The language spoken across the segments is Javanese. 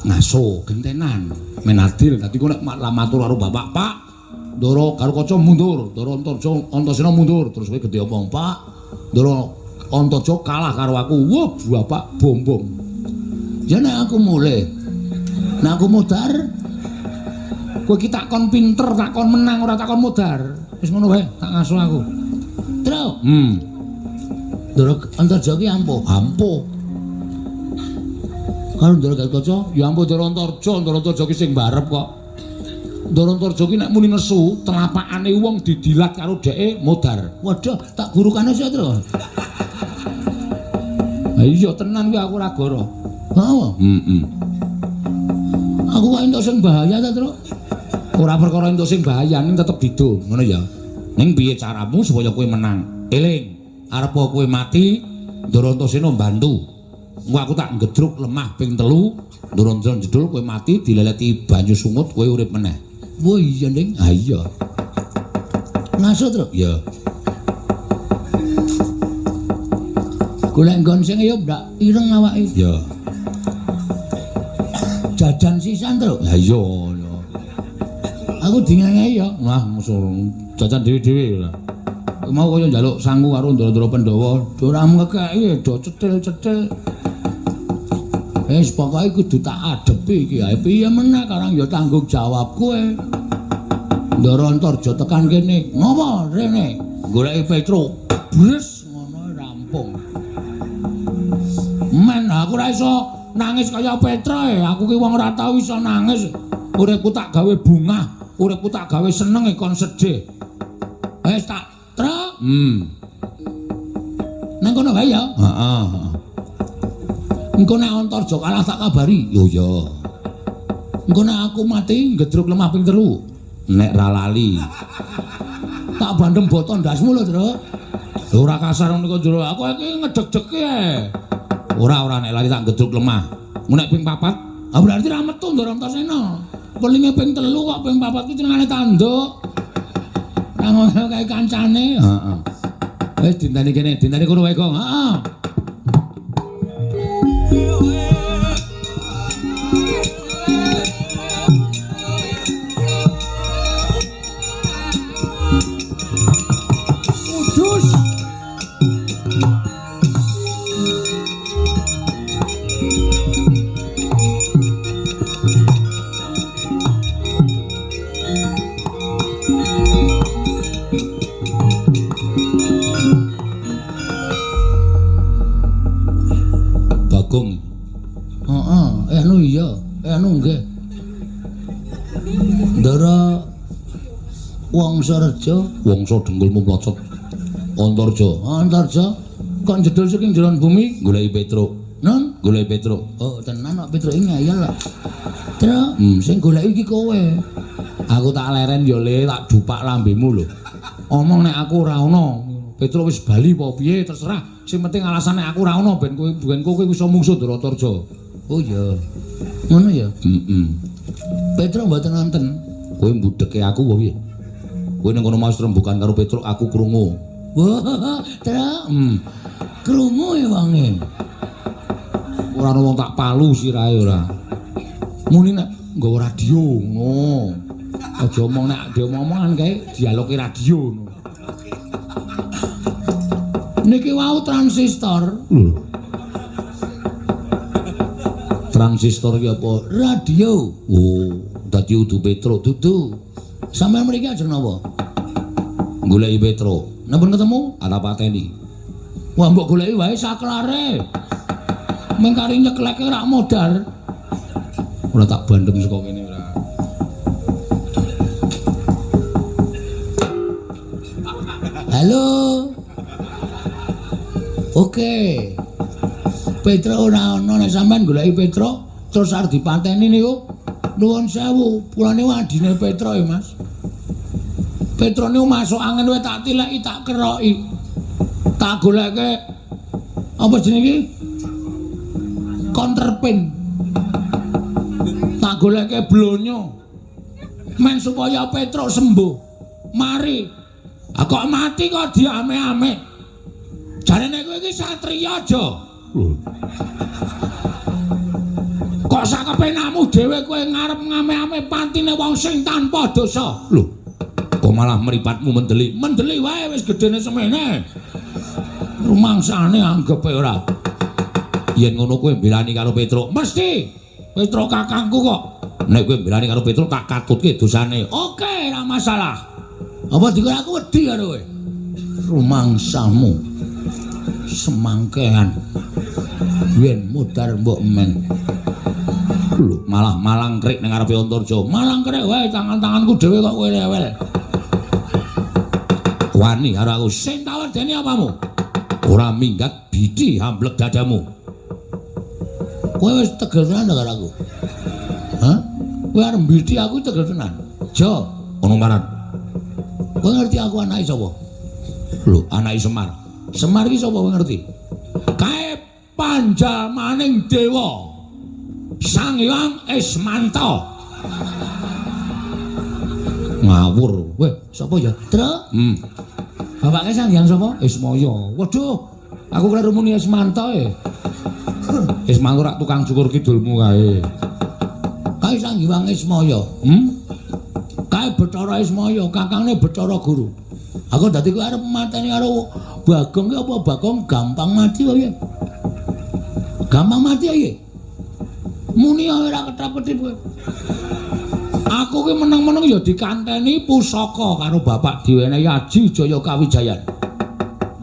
Ngaso gentenan men adil. Dadi ku nek matur karo bapak, Pak, Ndara Garukaca mundur, Ndara Antarja Antasena mundur, terus kowe gedhe omong, Pak, Ndara Antarja kalah karo aku. Wah, bapak bombong. Ya nek aku mulih, nek aku modar, kowe iki takon pinter, takon menang, ora takon modar. Wis ngono wae, tak ngaso aku. Tru. Ndara Antarja ki ampuh, ampuh. Karo Ndara Garukaca, ya ampuh Ndara Antarja, Ndara Antarja ki sing barep kok. Ndara Antarja ki nek muni nesu, telapakane wong didilat karo dheke modar. Waduh, tak gurukane sik, Tru. Ha iya tenan kuwi aku ora goro. Heeh. Heeh. Aku kok entuk sing bahaya ta, Tru? Ora perkara entuk sing bahaya, ning tetep dido, ngono ya. Ning piye caramu supaya kowe menang? Eling, arep kowe mati, Ndara Antasena mbantu. Engko aku tak ngedruk lemah ping 3, Ndara Antasena jedul kowe mati dileleti banyu sungut kowe urip meneh. Wah iya, Ning. Ha iya. Ngaso, Tru? Iya. Golek nggon sing ya ndak ireng awake. Iya. Jajan sisan, Tru? Ha iya. Aku dingehi ya. Wah, musuh jajan dhewe-dhewe ora. Mau kaya njaluk sangu karo ndara-ndara Pandhawa, ora ngekeki do cetil-cetil. Wis pokoke kudu tak adepi iki. Ha piye meneh karang ya tanggung jawab kowe. Ndara Antarja tekan kene. Ngopo rene? Goleki Petruk. Bres ngono rampung. Men aku ora iso nangis kaya Petruk e. Aku ki wong ora tau iso nangis. Uripku tak gawe bungah, uripku tak gawe seneng e kon sedih. Wis tak truk. Nang kono wae ya. Heeh, heeh. Engko nek Antarja kalah tak kabari. Yo ya. Engko nek aku mati ngedruk lemah ping 3. Nek ra lali. Tak bandem boto ndasmu lho, Truk. Ora kasar ngono kok jero. Aku iki ngedeg-degke ae. Ora ora nek lali tak ngedruk lemah. Engko nek ping 4, ah berarti ra metu Ndara Antasena. Pelinge ping 3 kok ping 4 kuwi jenengane tanduk. Ra ngono kae kancane. Heeh. Wis dinteni kene, dinteni kono wae, Gong. Heeh. Kudus. Bagong. Heeh, anu iya, anu nggih. Ndara Wangsareja, Wangsa dengkulmu mlocot. Antarja, Antarja kok njedul saking jeron bumi goleki Petruk. Nun, goleki Petruk. Oh, tenan kok Petruk iki ngeyel kok. Truk, sing goleki iki kowe. Aku tak leren ya Le, tak dupak lambemu lho. Omong nek aku ora ana, Petruk wis bali apa piye terserah. Sing penting alasane aku ora ana ben kowe iso mungsuh Ndara Antarja. Oh iya. Ngono ya? Heeh. Petruk mboten wonten. Kowe mbudheke aku apa piye? Kowe ning kono mau rembukan karo Petruk aku krungu. Wah, Truk. Krungu ya wonge. Ora ana wong tak palu sirahe ora. Muni nek nggawa radio ngono. Aja omong nek diomong-omongan kae dialoge radio ngono. Niki wau transistor. Lho. Transistor ki apa? Radio. Oh, dadi udu Petruk dudu. Sampeyan mriki ajeng napa? Goleki Petruk. Napa ketemu? Ana pateni. Wah, mbok goleki wae saklare. Meng kari nyekleke rak modar. Ora tak bandem saka kene ora. Halo. Oke. Petruk ora ana nek sampean goleki Petruk terus arep dipateni niku nuwun sewu, kula niku adine Petruk ya, Mas. Petruk niku masuk angin wae tak tileki tak keroki. Tak goleke apa jenenge iki? Counterpain. Tak goleke blonyo. Men supaya Petruk sembuh. Mari. Ah kok mati kok diame-ame. Jarene kowe iki satriya aja. Kok Kok sakepenamu dhewe kowe ngarep ngame-ame pantine wong sing tanpa dosa. Lho, kok malah mripatmu mendeli? Mendeli wae wis gedene semene. Rumangsane anggepe ora. Yen ngono kowe mbelani karo Petruk, mesti Petruk kakangku kok. Nek kowe mbelani karo Petruk tak katutke dosane. Oke, ora masalah. Apa dikira aku wedi karo kowe? Rumangsamu semangkean. Yen mudhar mbok men. Lho, malah malangkrik ning ngarepe Antarja. Malangkrik wae tangan-tanganku dhewe kok kowe rewel. Wani karo aku. Sing tak wedeni apamu? Ora minggat bidi amblek dadamu. Kowe wis tegel tenan karo aku. Hah? Kowe arep mbiti aku tegel tenan. Jo, ono maran. Kowe ngerti aku anake sapa? Lho, anake Semar. Semar iki sapa kowe ngerti? Kae panjamaning dewa. Sang Hyang Ismanta. Ngawur. Weh, sapa ya? Truk. Bapake Sang Hyang sapa? Ismaya. Waduh, aku kira muni Ismanta e. Ismanta rak tukang cukur kidulmu kae. Kae Sang Hyang Ismaya. Kae Bathara Ismaya, kakangne Bathara Guru. Aku dadi kowe arep mateni karo Bagong ki apa Bagong gampang mati kok ya? Gampang mati ya? Muni ora ketap-ketip kowe. Aku ki meneng-meneng ya dikanteni pusaka karo bapak diwenehi Aji Jaya Kawijayan.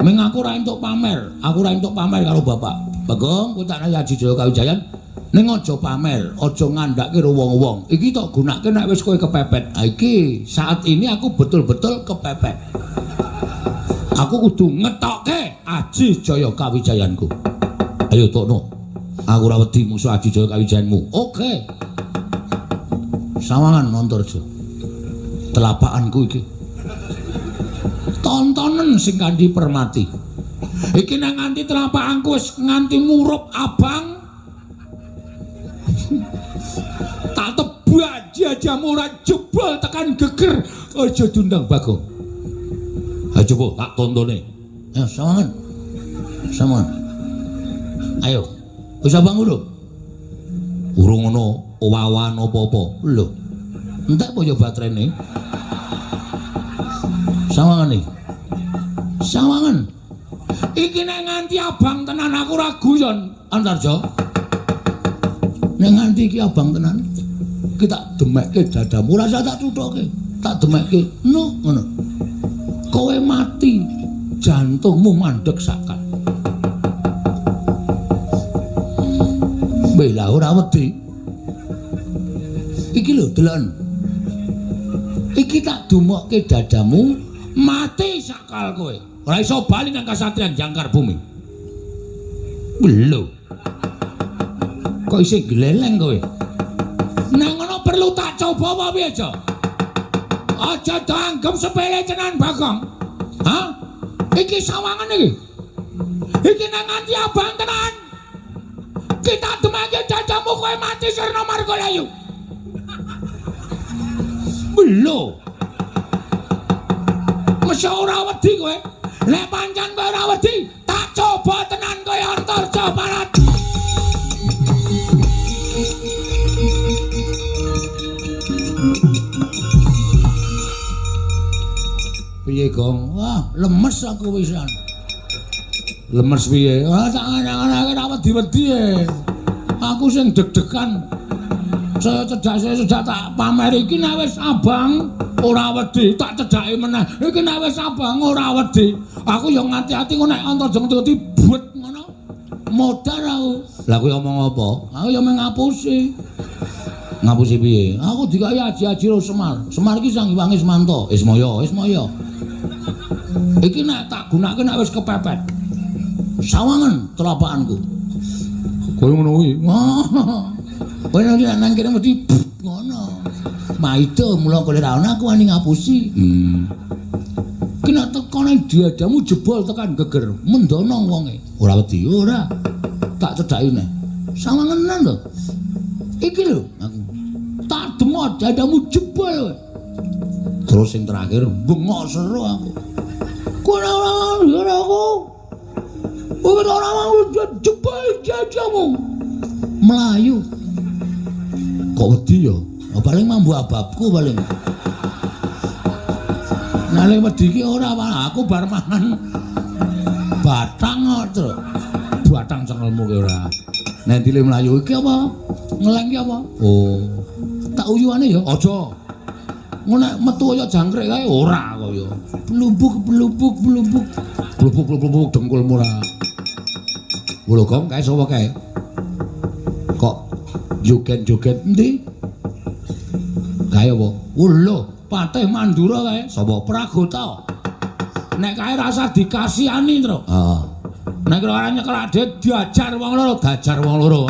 Ming aku ora entuk pamer, aku ora entuk pamer karo bapak. Bagong, kowe tak nehi Aji Jaya Kawijayan ning aja pamer, aja ngandhake karo wong-wong. Iki tok gunake nek wis kowe kepepet. Ha iki saat ini aku betul-betul kepepet. Aku kudu ngetokke Aji Jaya Kawijayanku. Ayo tokno. Aku ora wedi musuh Aji Jaya Kawijayanmu. Oke. Sawangan Antarja. Telapakanku iki. Tontonen sing kanthi permati. Iki nek nganti telapakanku wis nganti murup abang. Tak tebak jajamu ora jebol tekan geger. Aja diundang Bagong. Ha coba tak tontone. Ayo sawangan. Sawangan. Ayo. Wis abang urung? Urung ana owawan apa-apa. Lho. Entek apa ya baterene? Sawangan iki. Sawangan. Iki nek nganti abang tenan aku ora guyon, Antarja. Nek nganti iki abang tenan, iki tak demekke dadamu, ora usah tak cuthoke. Tak demekke. No, ngono. Kowe mati, jantungmu mandeg sakal. Bela ora wedi. Iki lho deloken. Iki tak dumokke dadamu, mati sakal kowe. Ora iso bali nang kasatriyan Jangkar Bumi. Lho. Kok isih gleleng kowe? Nang ngono perlu tak coba apa piye, Jo? Aja dianggep sepele tenan, Bagong. Hah? Iki sawangan iki. Iki nang nganti abang tenan. Kita demake dadamu kowe mati sirna margalayu. Lho. Mesti ora wedi kowe. Lek pancen kowe ora wedi, tak coba tenan kowe Antarja Barat. Piye, Gong? Wah, lemes aku wisan. Lemes piye? Ah, tak angan-angan ora wedi-wedi e. Aku sing deg-degan. Saya cedak tak pamer iki nek wis abang ora wedi, tak cedhaki meneh. Iki nek wis abang ora wedi. Aku ya ngati-ati kok nek Antarja ngerti buet ngono. Modar aku. Lah kowe omong apa? Aku ya mung ngapusi. Ngapusi piye? Aku dikai aji-aji karo Semar. Semar iki Sang Hyang Ismanta. Ismaya, Ismaya. Iki nek tak gunake nek wis kepepet. Sawangan telapakanku. Kowe ngono kuwi. Kowe nek nang kene mesti ngono. Maido mula kowe ora ana aku wani ngapusi. Ki nek tekone dadamu jebol tekan geger, mendono wonge. Ora wedi, ora. Tak cedhaki neh. Sawangenan lho. Iki lho aku. Tak demot dadamu jebol. Terus sing terakhir bengok seru aku. Kowe ora aku. Kowe ora mau jebol dadamu. Melayu. Kok wedi ya? Oh, paling mambu ababku paling. Nale wedi iki ora, aku bar mangan batang kok, Truk. Batang cengelmu ki ora. Nentile mlayu iki apa? Ngeleng ki apa? Oh. Tak uyuane ya, aja. Ngono nek metu kaya jangkrik kae ora kaya. Blumbuk blumbuk blumbuk. Blumbuk blumbuk dengkulmu ora. Lho Gong, kae sapa kae? Kok joget-joget endi? Kae apa? Oh lho, Patih Mandura kae. Sapa? Pragota. Nek kae rasa dikasihani, Truk. Heeh. Nek ora nyekel adit diajar wong loro, diajar wong loro.